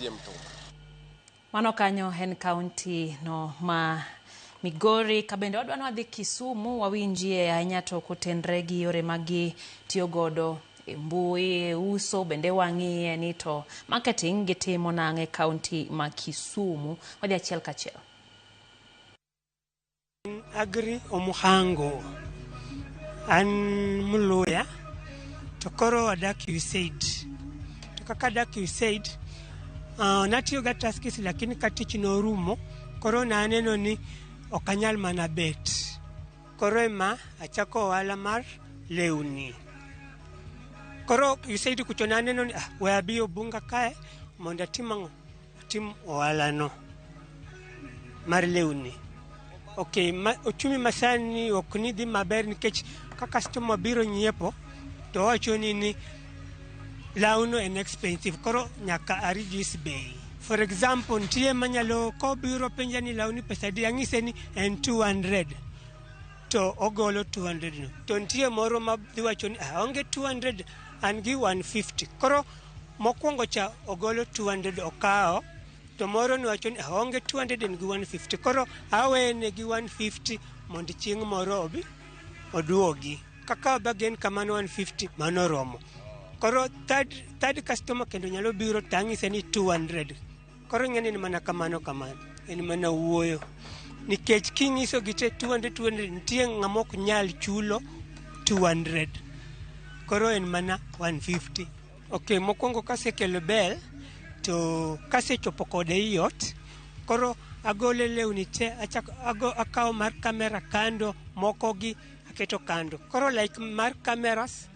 odhi e mtumba. Mano kanyo en kaunti no ma Migori. Kabende wadwa ni wadhi Kisumu wawinjie ahinya to kotenre gi yore ma gitiyo godo e mbui e uso, bende wang'iye ni to marketing gitimo nang'e e kaunti ma Kisumu. Wadhi achiel kachiel. Agri Omuhango, an Mluya to koro adak USAID. To kaka adak USAID, natiyo ga Tuskys, lakini ka tich norumo, koro naneno ni ok anyal mana bet. Koro ema achako ohala mar lewni. Koro USAID kucho naneno ni we abi Obunga kae mondo atim ang'o? Atim ohala no mar lewni. Okay, ochumi masani ok ni dhi maber nikech ka customer biro nyiepo to owacho ni lawno en expensive, koro nyaka a reduce bei. For example, nitie manyalo kobiro penja ni lawni pesa adi, ang'ise ni en 200 to ogolo 200 no. To nitie moro ma dhi wacho ni aonge 200, an gi 150. Koro mokwongo cha ogolo 200 okawo, to moro ni wacho ni aonge 200, en gi 150. Koro awene gi 150 mondo chieng' moro obi oduogi. Kaka bargain kamano, 150 mano romo. Koro third customer kendo nyalo biro to ang'ise ni 200. Koro ing'e ni en mana kamano kamano, en mana wuoyo. Nikech king'iso gi te 200 200, nitie ng'ama ok nyal chulo 200. Koro en mana 150. Okay, mokwongo kasekelo bel to kasechopo kode i ot, koro agole lewni te, achako akawo mar camera kando, moko gi aketo kando. Koro like mar cameras,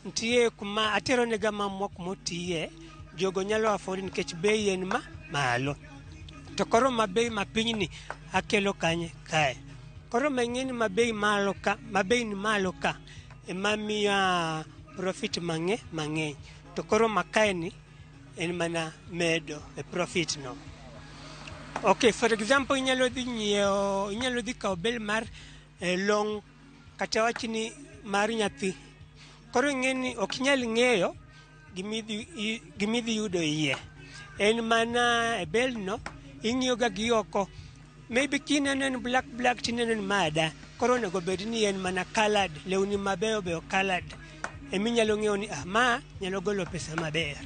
nitie kuma atero nega mamwa kumotiye, jogo nyalo afford nikech bei en ma malo. To koro ma bei mapiny ni akelo kanye kae. Koro ma ing'e ni ma bei malo ka, ma bei ni malo ka ema miya profit mang'eny. To koro ma kae ni en mana medo e profit no. Okay, for example, inyalo dhi nyiewo, inyalo dhi kawo bel mar long kata wach ni mar nyathi. Koro ing'e ni ok inyal ng'eyo gimidhi yudo iye. En mana e bel no ing'iyo ga gi oko. Maybe kineno en black black tineno ni mada. Koro onego bed ni en mana colored, lewni mabeyo beyo colored. Eminyalo ng'eyo ni ma nyalo golo pesa maber.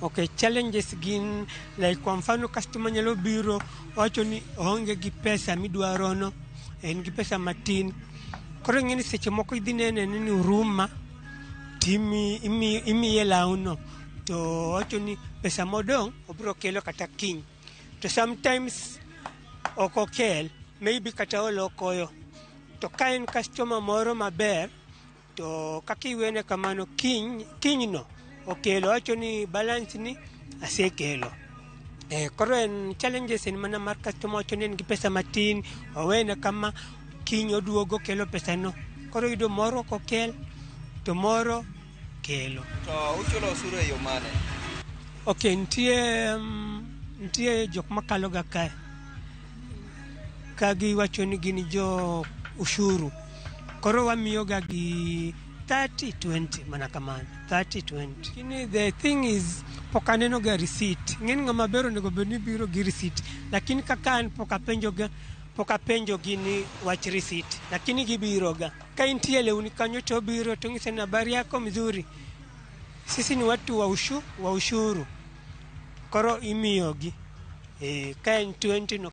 Okay, challenges gin like kwa mfano customer nyalo biro wacho ni oonge gi pesa midwaro no, en gi pesa matin. Koro ing'e ni seche moko idhi nene ni huruma timi imiye lawno to owacho ni pesa modong' obiro kelo kata kiny. To sometimes ok okel, maybe kata olo koyo. To ka en customer moro maber, to kaka iwene kamano, kiny kinyno okelo, owacho ni balance ni asekelo. Koro en challenges en mana mar customer wacho ni en gi pesa matin, owene kama, kiny oduogo kelo pesa no. Koro iyudo moro ok okel, to moro kelo. To uchulo osuru e yo mane? Okay, nitie jok makalo ga kae ka giwacho ni gin jo ushuru. Koro wamiyo ga gi 30 20, mana kamano 30 20. Lakini the thing is pok aneno ga receipt. Ing'e ni ng'ama ber onego bed ni biro gi receipt, lakini kaka an pok apenjo ga, pok apenjo gi ni wach receipt, lakini gibiro ga. Ka intie lewni kanyo to obiro to ng'ise ni habari yako mzuri, sisi ni watu wa ushuru. Koro imiyogi ka en 20 no.